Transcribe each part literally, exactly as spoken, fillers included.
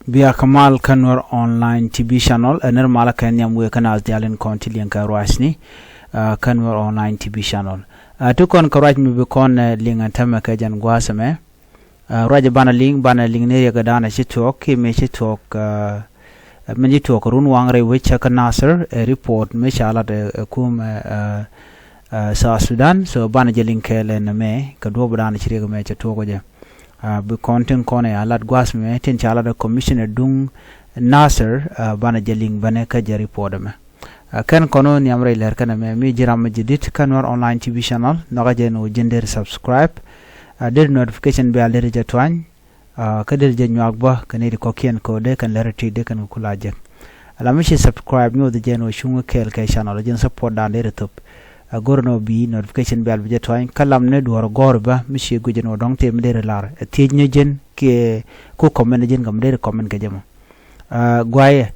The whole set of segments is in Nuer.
Bia kä mal kä Nuer Online T V Channel, ɛ nir malä kɛ nhiam wëë kä naath diaal in kɔn ti liŋ kɛ ruacni, ɛ, kä Nuer Online T V Channel. Ɛ, ti kɔn kɛ ruac mi bi kɔn, ɛ, liŋ ɛn tämɛ kɛ jɛn gua̱a̱th ɛmɛ. Ɛ, ruac banɛ liŋ, banɛ liŋ ni riɛk ɛ da̱a̱n ɛ ci tuɔɔk, kiɛ mëë ci tuɔɔk, ɛ, ɛ, min ci tuɔɔk kɛ run waŋ rɛy wec cä kä Nasir, ɛ, report mi ca lat, ɛ, ɛ, kum, ɛ, ɛ, ɛ, South Sudan, so banɛ jɛ liŋ kɛɛl ɛn ɛmɛ, kɛ duɔ̱ɔ̱p ɛ da̱a̱n ɛ ci riɛk ɛmɛ cɛ tuɔɔk ɛ jɛ. Ɛ, bi kɔn tin kɔn ɛ a lat gua̱a̱th mɛ tin ca lat ɛ commissioner duŋ Nasir, ɛ, banɛ jɛ liŋ bänɛ kä jɛ report ɛmɛ. Ɛ, kɛn kɔn ɔ nhiam rɛy lɛr kɛn ɛmɛ mi ji̱ ram mi ji̱ dit kä Nuer Online T V Channel, nhɔkä jɛ ni wä ji̱n deri subscribe, ɛ, deri notification bell deri jɛ tuany, ɛ, kä deri jɛ nyuak bä kɛ ni di kɔkiɛn kɛ wä dee kɛn lɛr ti dee kɛn kɛ kula jek. Ala mi ci subscribe nyoth jɛ ni wä cuŋ kɛɛl kɛ channel jɛn support dan deri thop. Ɛ, go̱r ni wä bi notification bell bi jɛ tuany kä lam ni duɔr gɔr bä mi ci guic ni wä dɔŋ tëë mi deri lar. Ɛ, thiec ni jɛn kiɛ ku comment jɛn kɛ mi deri comment kɛ jɛ mɔ. Ɛ, guayɛ,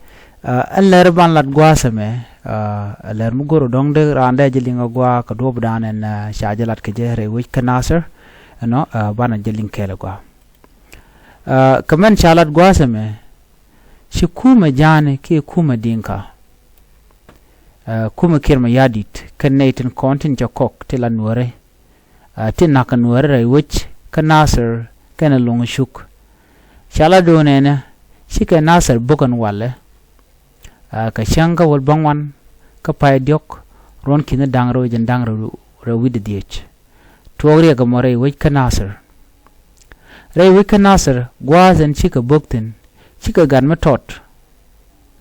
ɛ, ɛn lɛr ban lat gua̱a̱th ɛmɛ, ɛ, lɛr mi go̱r wä dɔŋ dee raan dee jɛ liŋ ɛ gua̱a̱ kɛ duɔ̱ɔ̱p dan ɛn, ɛ, ca jɛ lat kɛ jɛ rɛy wec kä Nasir, ɛnɔ, ɛ, banɛ jɛ liŋ kɛɛl ɛ gua̱a̱. Ɛ, kɛ mɛn ca lat gua̱a̱th ɛmɛ, ci kumɛ ja̱a̱ni kiɛ kumɛ Dinka. Ɛ, kumɛ Kiir Mayardit kɛn nɛy tin kɔn tin cɛ kɔk ti la Nuääri. Ɛ, ti na̱k kɛ Nuääri rɛy wec kä Nasir kɛnɛ Loŋcuk. Ca la do̱n ɛnɛ, cikɛ Nasir bok ɛn walɛ. Ɛ, kɛ cäŋ kä wäl bäŋuan, kä pay diɔ̱k, ruɔ̱n ki̱ni da̱ŋ rɛw jɛn da̱ŋ rɛw, rɛw wi̱cdɛ dhieec. Tuɔɔk riɛk ɛmɔ rɛy wec kä Nasir. Rɛy wec kä Nasir, gua̱a̱th ɛn cikɛ bok thi̱n, cikɛ gat mi tɔt.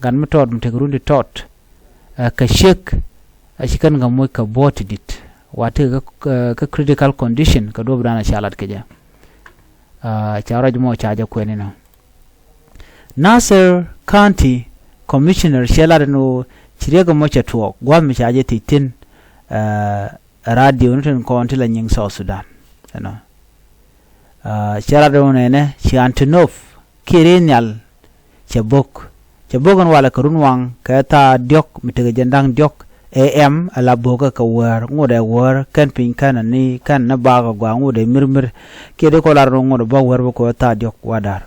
Gat mi tɔt mi tekɛ run ti tɔt. Ɛ, kɛ ciek, ɛ, ci kɛn kɛ moc kɛ buɔ̱ɔ̱t ti di̱t. Wa tekɛ kä, kä, kä critical condition, kɛ duɔ̱ɔ̱p dan ɛ ca lat kɛ jɛ. Ɛ, ca ruac mɔ ca jɛ kuɛn inɔ. Nasir County Commissioner cɛ lat ɛn ɣöö ci riɛk ɛmɔ cɛ tuɔɔk, gua̱a̱th mi ca jɛ thiec thi̱n, ɛ, radio ni tin kɔn ti la nyiŋ South Sudan. Ɛnɔ. Ɛ, cɛ lat ɛn ɣöö nɛnɛ, ci Antonov kiɛ Riek Nhial cɛ bok. Cɛ bok ɛn walɛ kɛ run waŋ kɛ thaa diɔ̱k mi tekɛ jɛn da̱ŋ diɔ̱k A M, ala bo̱o̱kä kɛ wäär, ŋot ɛ wäär, kɛn piny kɛn ani, kɛn ni baak ɛ gɔaa, ŋot ɛ mirmir. Kiɛ dee kɔ lar ni ŋot ɛ bä wäär bä kɛ thaa diɔ̱k wa da̱r.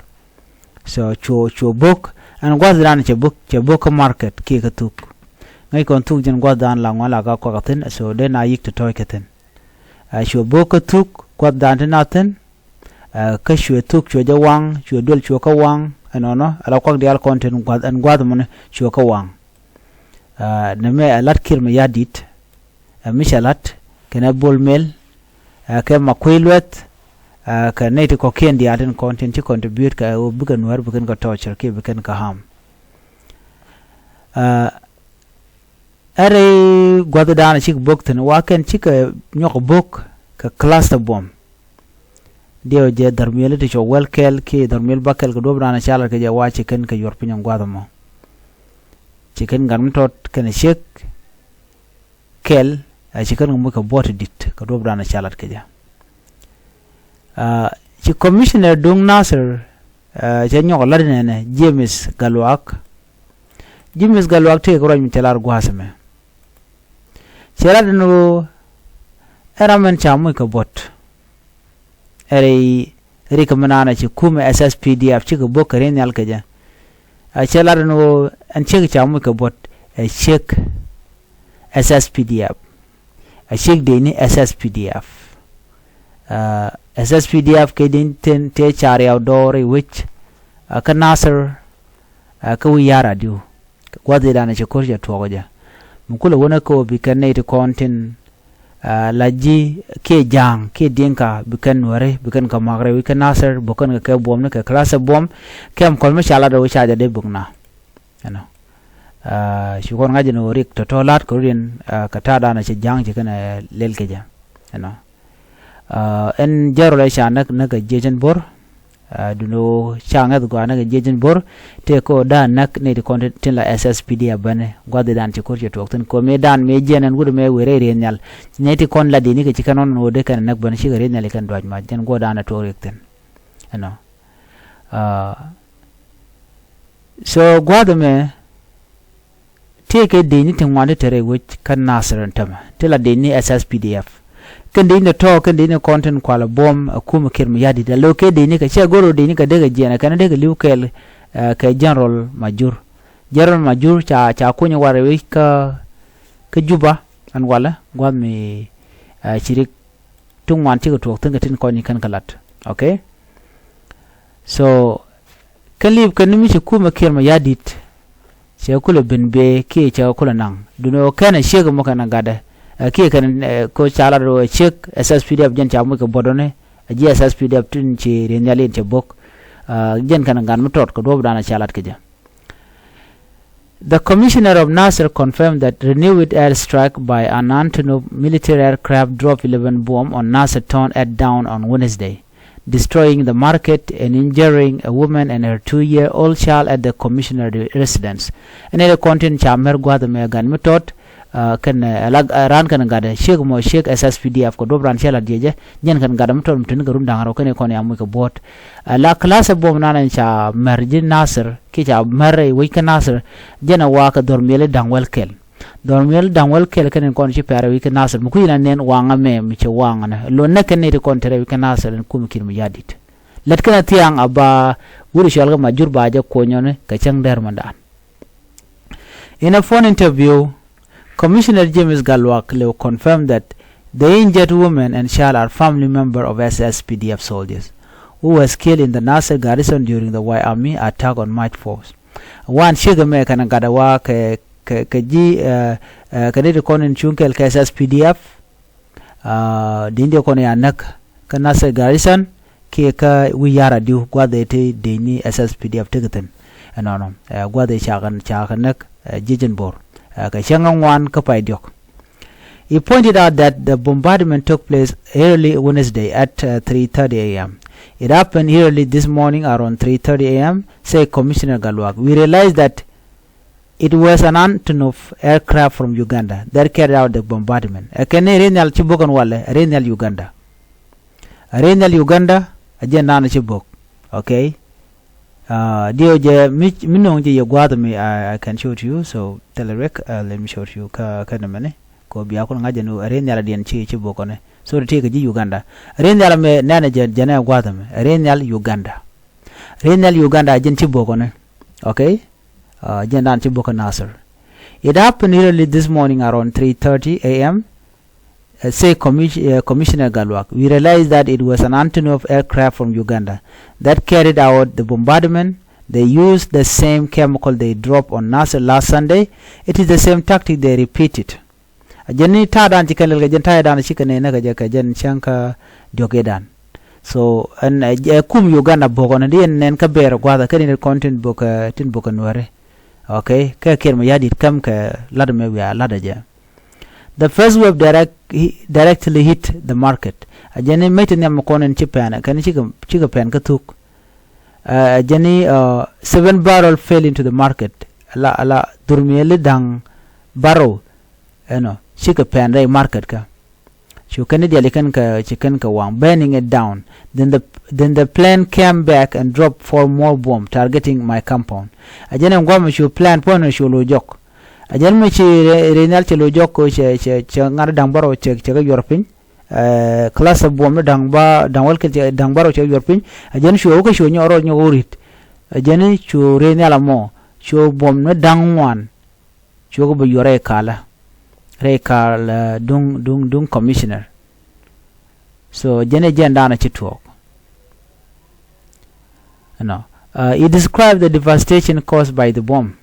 So cuɔ, cuɔ bok, ɛn gua̱th dan cɛ bok, cɛ bok kä market kiɛ kä thuk. Ŋäc kɔn thuk jɛn gua̱th dan la ŋuan la ka kuak kä thi̱n, so dee na yik tɔ̱tɔ̱ kä thi̱n. Ɛ, cuɔ bok kä thuk, gua̱th dan ti na thi̱n, ɛ, kä cuɛ thuk cuɛ jɛ waŋ, cuɛ duel cuɛ kä waŋ, ɛnɔnɔ, ala kuak diaal kɔn tin gua̱th, ɛn gua̱th mɔni cuɛ kä waŋ. Ɛ, nɛmɛ ɛ lat Kiir Mayardit, ɛ, mi cɛ lat, kɛnɛ Bol Mel, ɛ, kɛ Makuei Lueth, ɛ, kɛ nɛy ti kɔ̱kiɛn diaal tin kɔn tin ci contribute kɛ ɣöö bikɛ Nuäär bikɛn kɛ torture kiɛ bikɛn kɛ harm. Ɛ, Ɛ rɛy gua̱thdan cikɛ bok thi̱n, wa kɛn cikɛ nyɔk bok kɛ cluster bomb. Diɛw jɛ dhɔr mi̱el ti cɔ wäl kɛl kiɛ dhɔr mi̱el bäkɛl kɛ duɔ̱p dan ca lat kɛ jɛ wa ci kɛn kɛ yuɔr piny ɛn gua̱th ɛmɔ. Ci kɛn gat mi tɔt kɛn ciek kɛl, ɛ, ci kɛn kɛ muc kɛ buɔ̱t ti di̱t kɛ duɔ̱p dan ca lat kɛ jɛ. Ɛ, ci commissioner duŋ Nasir, ɛ, cɛ nyɔk lat nɛnɛ James Gatluak. James Gatluak tëëkɛ ruac mi cɛ lar gua̱a̱th ɛmɛ. Cɛ lat ɛn ɣöö ɛ ram ɛn ca muc kɛ buɔ̱t. Ɛ rɛy, rik mi naan ɛ ci kumɛ S S P D F cikɛ bok kɛ Riek Nhial kɛ jɛ. Ɛ, cɛ lat ɛn ɣöö ɛn ciek ca muc kɛ buɔ̱t ɛ ciek S S P D F. Ɛ ciek dee ni S S P D F. Ɛ, S S P D F kɛ dee ni ten tëë ca riaw dɔɔr i̱ wec, ɛ, kä Nasir, ɛ, kä wi̱i̱ ya̱r adiu. Gua̱th i̱ danɛ cɛ ko̱r cɛ tuɔɔk jɛ. Mi kulɛ wänä kä ɣöö bi kɛn nɛy ti kɔn tin, ɛ, la ji̱ kiɛ ja̱a̱ŋ kiɛ Dinka bi kɛn Nuääri bi kɛn kɛ mak rɛy wec kä Nasir, bok kɛn kɛ kɛ buɔ̱m ni kɛ class ɛ buɔ̱m. Kɛm kɔn mi ca lat ɛ wec ca jɛ dee bok na. Ɛnɔ. Ɛ, ci kɔn ŋa̱c ɛn ɣöö rik tɔ̱tɔ̱ la̱t kɛ rut in, ɛ, kɛ ta̱a̱ danɛ cɛ ja̱a̱ŋ ci kɛn ɛ lɛl kɛ jɛ. Ɛnɔ. Ɛ, ɛn jɛrɔl ɛ ca näk näk kɛ jiɛc ɛn bo̱r. Ɛ, duundɛ ɣöö ca ŋäth gɔaa näk kɛ jiɛc ɛn bo̱r. Tëë kɛ ɣöö da̱a̱n näk nɛy ti kɔn tin la S S P D F bänɛ gua̱th i̱ dan ci ko̱r cɛ tuɔɔk thi̱n. Kɛ ɣöö mëë da̱a̱n mëë jiɛn ɛn wut ɛmɛ wëë rɛy Riek Nhial. Nɛy ti kɔn lat dee ni kɛ ci kɛn ɣɔn ɛn ɣöö dee kɛn ɛ näk bänɛ cikɛ Riek Nhial i̱ kɛn duac mac jɛn guɔ da̱a̱n ɛ tuɔɔk riɛk thi̱n. Ɛnɔ. Ɛ, so gua̱a̱th ɛmɛ tëëkɛ dëëcni ti ŋuan ti te rɛy wec kä Nasir ɛn tämɛ ti la dëëcni S S P D F. Kɛn dëëcni tɔ̱ kɛn dëëcni kɔn tin kualɛ buɔ̱m ɛ kumɛ Kiir Mayardit. Alo kɛ dëëcni kɛ cɛ go̱r ɣöö dëëcni kɛ dee kɛ jiɛn ɛ kɛn dee kɛ li̱w kɛɛl, kɛ General Majur. General Majur ca ca kuny war wi̱c kä kä Juba ɛn walɛ gua̱th mi ci rik ti ŋuan cikɛ tuɔɔk thi̱n kɛ tin kɔn i̱ kɛn kɛ lat. Okay. So kɛn li̱i̱p kɛn ni mi ci kumɛ Kiir Mayardit cɛ kulɛ ben bee kiɛ cɛ kulɛ naŋ duni ɣöö kɛn ɛ ciek mɔ kɛn ɛ gatdɛ. Kiɛ kɛn ko ca lat ɣöö ciek SSPDF jɛn ca muc kɛ buɔdɔni. Ɛ ji̱ SSPDF tin ci ri̱n nhial in cɛ bo̱k. Jɛn kɛn ɛ gat mi tɔt kɛ duɔ̱ɔ̱pdan ɛ ca lat kɛ jɛ. The commissioner of Nasir confirmed that renewed airstrike by an Antonov military aircraft dropped eleven bomb on Nasir town at dawn on Wednesday, destroying the market and injuring a woman and her two-year-old child at the commissioner residence. Ɛn ɛ kɔn tin ca mɛr gua̱th mɛ gan mi tɔt. Kɛn ɛ la ran kɛn gatdɛ ciek mɔ ciek SSPDF kɛ duɔp ran cɛ la diecɛ. Jɛn kɛn gatdɛ mi tɔt mi tuni kɛ run da̱ŋ rɛw kɛn ɛ kɔn ya muc kɛ buɔ̱t. Ɛ la class ɛ buɔm nanɛ ca mɛr ji̱ Nasir kiɛ ca mɛr rɛy wec kä Nasir. Jɛn ɛ wa kɛ dhɔr miɛli da̱ŋ wäl kɛl. Dhɔr miɛli da̱ŋ wäl kɛl kɛn in kɔn ci pɛr rɛy wec kä Nasir mi kui̱ na nɛn waŋä mɛ mi cɛ waŋä nɛ lo̱n nɛ kɛn ni ti kɔn te rɛy wec kä Nasir in kum Kiir Mayardit. Lät kɛn a thiaŋ a ba wuri cual kä Majur ba jɛ kuɔnyɔni kɛ cäŋ dɛr mɛndan. In a phone interview, Commissioner James Gatluak Lew confirmed that the injured women and child are family member of SSPDF soldiers who was killed in the Nasir garrison during the White Army attack on March fourth. Wan ciek ɛmɛ kɛn gatdɛ wa kɛ kɛ kɛ ji̱ kɛ ni ti kɔn in cuŋ kɛl kɛ SSPDF. Dini ti kɔn ya näk kä Nasir garrison kiɛ kä wi̱i̱ ya̱r adiu gua̱th ëë ti dini SSPDF tekɛ thi̱n. Ɛnɔnɔ gua̱th ëë cakɛ cakɛ näk ji̱ ji̱n bo̱r kɛ cäŋ ŋuan kä pay diɔ̱k. He pointed out that the bombardment took place early Wednesday at uh, three thirty a m. It happened early this morning around three thirty a m, said Commissioner Gatluak. We realized that it was an Antonov aircraft from Uganda that carried out the bombardment. Ɛ kɛn ni ri̱n nhial ci bo̱k ɛn walɛ, ri̱n nhial Uganda. Ri̱n nhial Uganda, a jɛn naan ci bo̱k. Okay. Diɛw jɛ mi mi no̱o̱ŋ jɛ yɛ gua̱a̱th mi I can show to you, so thilɛ riɛk. Let me show to you kä kä nɛmɛni. Kɔ bia kul ŋa̱c jɛ ni ri̱n nhial diɛn ci ci bo̱k kɔni. So ti kɛ ji̱ Uganda. Ri̱n nhial mɛ nɛnɛ jɛ jɛ nɛ gua̱a̱th mi ri̱n nhial Uganda. Ri̱n nhial Uganda jɛn ci bo̱k kɔni. Okay. Jɛn dan ci bo̱k kɛ Nasir. It happened early this morning around three thirty a m. Uh, say Commis- uh, Commissioner Gatluak, we realized that it was an Antonov aircraft from Uganda that carried out the bombardment. They used the same chemical they dropped on Nasir last Sunday. It is the same tactic they repeated. A jɛn ni ta̱a̱ dan ci kɛn lɛl kɛ jɛn ta̱a̱ dan ci kɛn nɛn kɛ jɛ kɛ jɛn cäŋ kä diɔ̱k i̱ dan. So ɛn ɛ kum Uganda bo̱k ɔn di ɛn nɛn kä ber gua̱th kä ni kɔn tin bo̱k tin bo̱k nuɛri. Okay, kɛ Kiir Mayardit käm kɛ lat mɛ wiaa lat ɛ jɛ. The first wave direct, directly hit the market. A jɛni mec ti nhiam kɔn in ci pɛn kɛn cikɛ pɛn kä thuk. A jɛni seven barrel fell into the market. Ala ala dhurmieli da̱ŋ barrel ɛnɔ cikɛ pɛn rɛy market kä. Cu kɛn diali kɛn kɛ ci kɛn kɛ waŋ, burning it down. Then the then the plane came back and dropped four more bomb targeting my compound. A jɛn ɛn guam cu plane puɔn cu lo jɔk. A jɛn mi ci ri nhial ci lo jɔk ko cɛ cɛ cɛ ŋa̱r da̱ŋ bärɔw cɛ cɛ kɛ yuɔr piny. Class buɔm ni da̱ŋ ba da̱ŋ wäl kɛ da̱ŋ bärɔw cɛ yuɔr piny. A jɛn cu wä kä cu nyɔk rɔ nyɔk wä rit. A jɛn cu ri nhial amɔ cu buɔm ni da̱ŋ ŋuan. Cuɔk bä yuɔr rɛy kalä rɛy kal duŋ duŋ duŋ commissioner. So jɛn ɛ jɛn danɔ ci tuɔɔk. Ɛnɔ. He described the devastation caused by the bomb.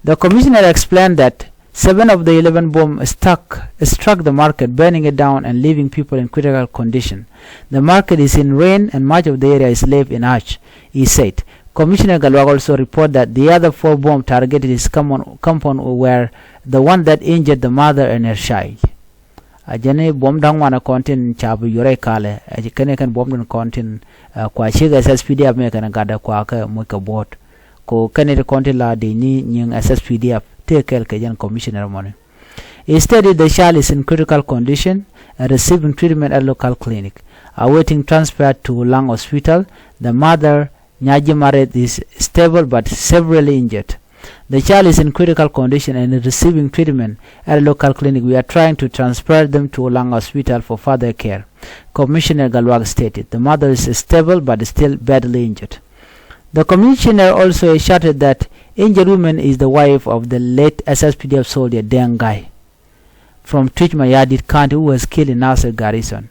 The commissioner explained that seven of the eleven bomb stuck struck the market, burning it down and leaving people in critical condition. The market is in ruin and much of the area is left in ash, he said. Commissioner Gatluak also report that the other four bomb targeted his compound were the one that injured the mother and her child. A jɛn i̱ buɔ̱m da̱ŋ wanɛ kɔn tin ca bi yuɔrɛ i̱ kalɛ ɛ kɛn i̱ kɛn buɔ̱m tin kɔn tin kua ciek SSPDF mɛ kɛn gatdɛ kua kɛ muc kɛ buɔ̱t. Ko kɛn i̱ ti kɔn tin la di ni nyiŋ SSPDF tëë kɛl kɛ jɛn commissioner mɔni. He stated the child is in critical condition and receiving treatment at local clinic, awaiting transfer to Lang Hospital. The mother, Nyaji Maret, is stable but severely injured. The child is in critical condition and is receiving treatment at a local clinic. We are trying to transfer them to Lang Hospital for further care, Commissioner Gatluak stated. The mother is stable but still badly injured. The commissioner also asserted that injured woman is the wife of the late S S P D F soldier Deng Gai from Twic Mayardit County, who was killed in Nasir garrison.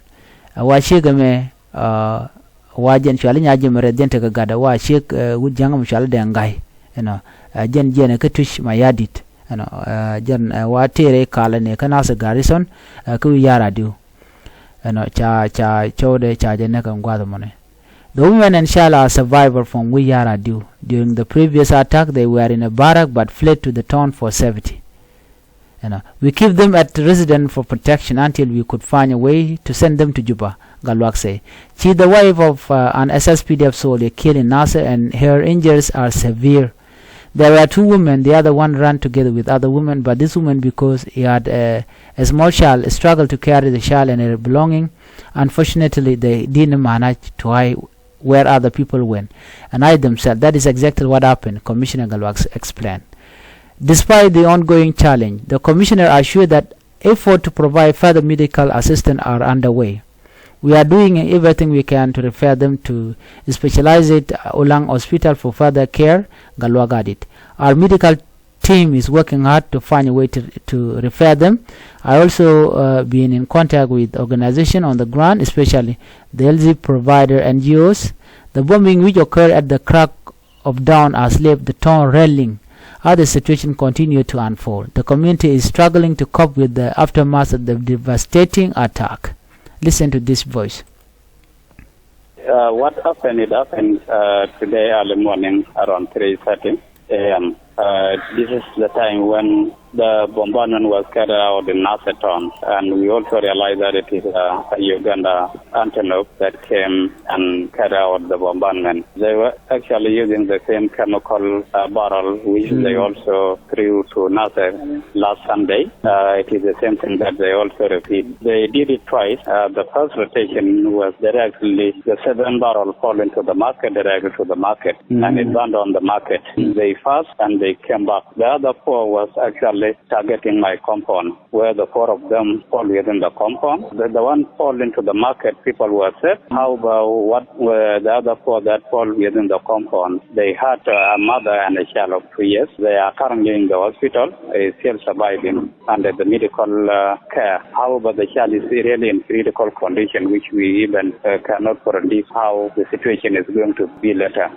Ɛ wa ciek ɛmɛ, ɛ wa jɛn cuali nya jɛ mɛ rɛth jɛn tekɛ gat, ɛ wa ciek, ɛ, wut ja̱ŋ ɛmɛ cuali Deng Gai. Ɛnɔ, ɛ, jɛn jɛn ɛ kä Twic Mayardit. Ɛnɔ, ɛ, jɛn, ɛ, wa tëërɛ i̱ kalɛ ni kä Nasir garrison, ɛ, kä wi̱i̱ ya̱r adiw. Ɛnɔ, ca, ca cɔwdɛ ca jɛ nɛk ɛn gua̱th ɛmɔni. The women and child are survivor from Wiyar Adiu. During the previous attack, they were in a barrack but fled to the town for safety. You know, we keep them at residence for protection until we could find a way to send them to Juba, Galwak say. She is the wife of, uh, an S S P D F soldier killed in Nasser, and her injuries are severe. There were two women. The other one ran together with other women, but this woman, because he had a, a small child, struggled to carry the child and her belonging. Unfortunately, they didn't manage to hide where other people went and hide themselves. That is exactly what happened, Commissioner Galwak explained. Despite the ongoing challenge, the commissioner assured that efforts to provide further medical assistance are underway. We are doing everything we can to refer them to specialized Ulang Hospital for further care, Galwak added. Our medical team is working hard to find a way to, to refer them. I also, uh, been in contact with organization on the ground, especially the health provider N G Os. The bombing, which occurred at the crack of dawn, has left the town reeling as the situation continues to unfold. The community is struggling to cope with the aftermath of the devastating attack. Listen to this voice. Uh, what happened, it happened, uh, today early morning around three thirty a m. Uh, this is the time when the bombardment was carried out in Nasser town, and we also realized that it is, uh, a Uganda Antonov that came and carried out the bombardment. They were actually using the same chemical, uh, barrel which they also threw to Nasser last Sunday. Uh, it is the same thing that they also repeat. They did it twice. Uh, the first rotation was directly, the seven barrel fall into the market, directly to the market, and it burned on the market. They passed and they came back. The other four was actually targeting my compound, where the four of them fall within the compound. The, the one fall into the market, people were safe. However, what were the other four that fall within the compound? They had, uh, a mother and a child of two years. They are currently in the hospital, is still surviving under the medical, uh, care. However, the child is really in critical condition, which we even, uh, cannot predict how the situation is going to be later.